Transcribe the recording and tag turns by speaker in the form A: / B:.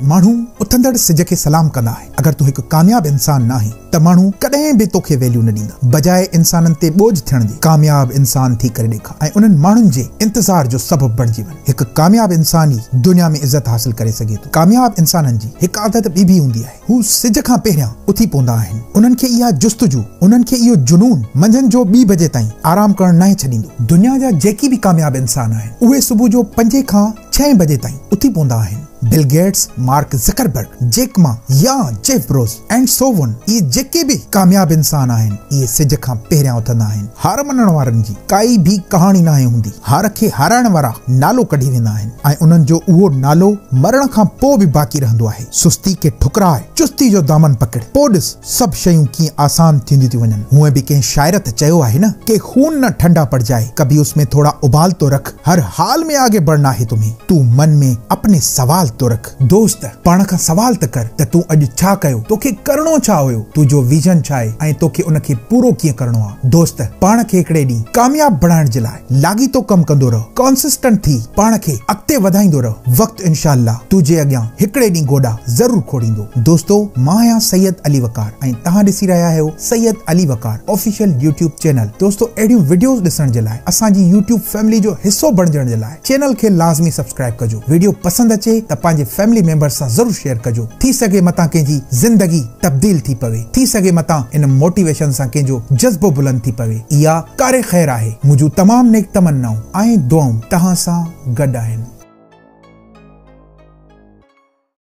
A: ماڻهو اٿندڙ سج کي سلام ڪندا آهن. اگر تون هڪ ڪامياب انسان ناهين ته ماڻهو ڪڏهن به توکي ويليو نه ڏيندا. بجاء انسانن تي ٻوجهه ٿيڻ جي، ڪامياب انسان ٿي ڪري ڏيکار ۽ انهن ماڻهن جي انتظار جو سبب بڻجي وڃ. هڪ ڪامياب انسان ئي دنيا ۾ عزت حاصل ڪري سگهي ٿو. ڪامياب انسانن جي هڪ عادت ٻي به هوندي آهي. هو سج کان پهريان اٿي پوندا آهن. انهن کي اها جستجو، انهن کي اهو جنون منجهند جو ٻي بجي تائين آرام ڪرڻ ناهي ڇڏيندو. دنيا جا جيڪي به ڪامياب انسان آهن، اهي صبح جو پنجين کان ڇهين بجي تائين اٿي پوندا آهن. Bill Gates, Mark Zuckerberg, Jack Ma يا جيف بروز اينڊ سو اون، اهي جيڪي به ڪامياب انسان آهن، اهي سج کان پهريان اٿندا آهن. هار مڃڻ وارن جي ڪائي به ڪهاڻي ناهي هوندي. هار کي هارائڻ وارا نالو ڪڍي ويندا آهن ۽ انهن جو اهو نالو مرڻ کان پوء به باقي رهندو آهي. سستي کي ٺڪراء، چستي جو دامن پڪڙ، پوء ڏس سڀ شيون ڪيئن آسان ٿينديون ٿيون وڃن. هونئن به ڪنهن شاعر ته چيو آهي نه ڪي خون نه ٺنڊا پڙ جائي، ڪڀي اس ۾ ٿوڙا ابال تو رک، هر حال ۾ آگي بڙهنا هي تمهين، تو من ۾ اپني سوال تو رک. دوست! پاڻ کان سوال ته ڪر ته تون اڄ ڇا ڪيو؟ توکي ڪرڻو ڇا هيو؟ تنهنجو ويزن ڇا آهي ۽ توکي ان کي پورو ڪيئن ڪرڻو آ؟ دوست! پاڻ کي هڪڙي ڏينهن ڪامياب بڻائڻ جي لاء لاڳيتو ڪم ڪندو رهه، ڪانسسٽنٽ ٿي پاڻ کي اڳتي وڌائيندو رهه، وقت انشاء الله تنهنجي اڳيان هڪڙي ڏينهن گوڏا ضرور کوڙيندو. دوستو! مان آهيان سيد علي وقار ۽ توهان ڏسي رهيا آهيو Syed Ali Waqar official YouTube channel. دوستو! اهڙيون وڊيوز ڏسڻ جي لاء اسان جي يوٽيوب فيملي جو حصو بڻجڻ جي لاء چينل کي لازمي سبسڪرائب ڪجو. وڊيو پسند اچي ته پنهنجي فيملي ميمبرز سان ضرور شيئر ڪجو. ٿي سگهي متان ڪنهن جي زندگي تبديل ٿي پوي. ٿي سگهي متان ان موٽيويشن سان ڪنهن جو جذبو بلند ٿي پوي. اها ڪار خير آهي. منهنجون تمام نيڪ تمنائون ۽ دعائون توهان سان گڏ آهن.